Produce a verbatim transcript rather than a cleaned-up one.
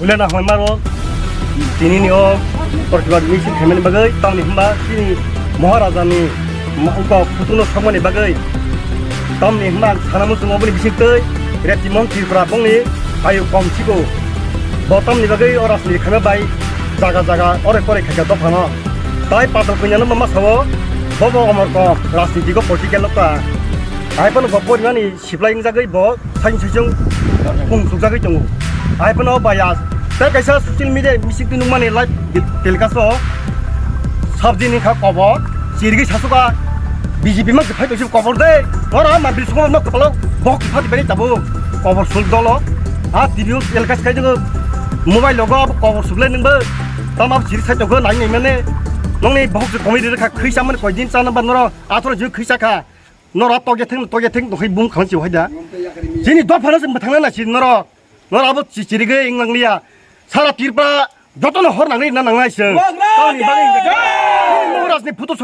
Ulena hoi maro, tini ni o protibad misil khaimani bagwi, tamni hwnba chini Maharaja ni ma-, uko phutuno sokmani bagwi, tamni hwnba ang sana muchungo boni bisingtwi Retimon Tripura bongni ayu kom siko. Bo tamni bagwi o rajniti khaima bai jaga jaga ore kore khaika dophano. Tai patal kunyano mama sao, bobo omor kom, rajniti go political lokta. Ai bono go porimani siplai wngjagwi bo saisung saisung pung chukjagwi tongo. Ai phano baya tei kaisa social media misik twi nukmani live telecast o sabji ni kha kobor chirigwi sasuka B J P ma phai tongsi kobor de. Ora ma bisungo no kapalo bok phati bani tabo kobor suk dolo. A T V o telecast khai jogo mobile logo abo kobor suk le nungbo. Tama chiri sai tongkho nai nai mane. Nongni bok se komai de kha khisa mane koi din chana ba noro athoro je khisa kha. Nora toge theng toge theng tokhai bum khang chiu haida. Chini dophano se mathang na si noro. Nora abo chi chirigwi inglang liya. Sara Tripura jotono hor nangni na nangnai se. Tamni bagwi nora ni photo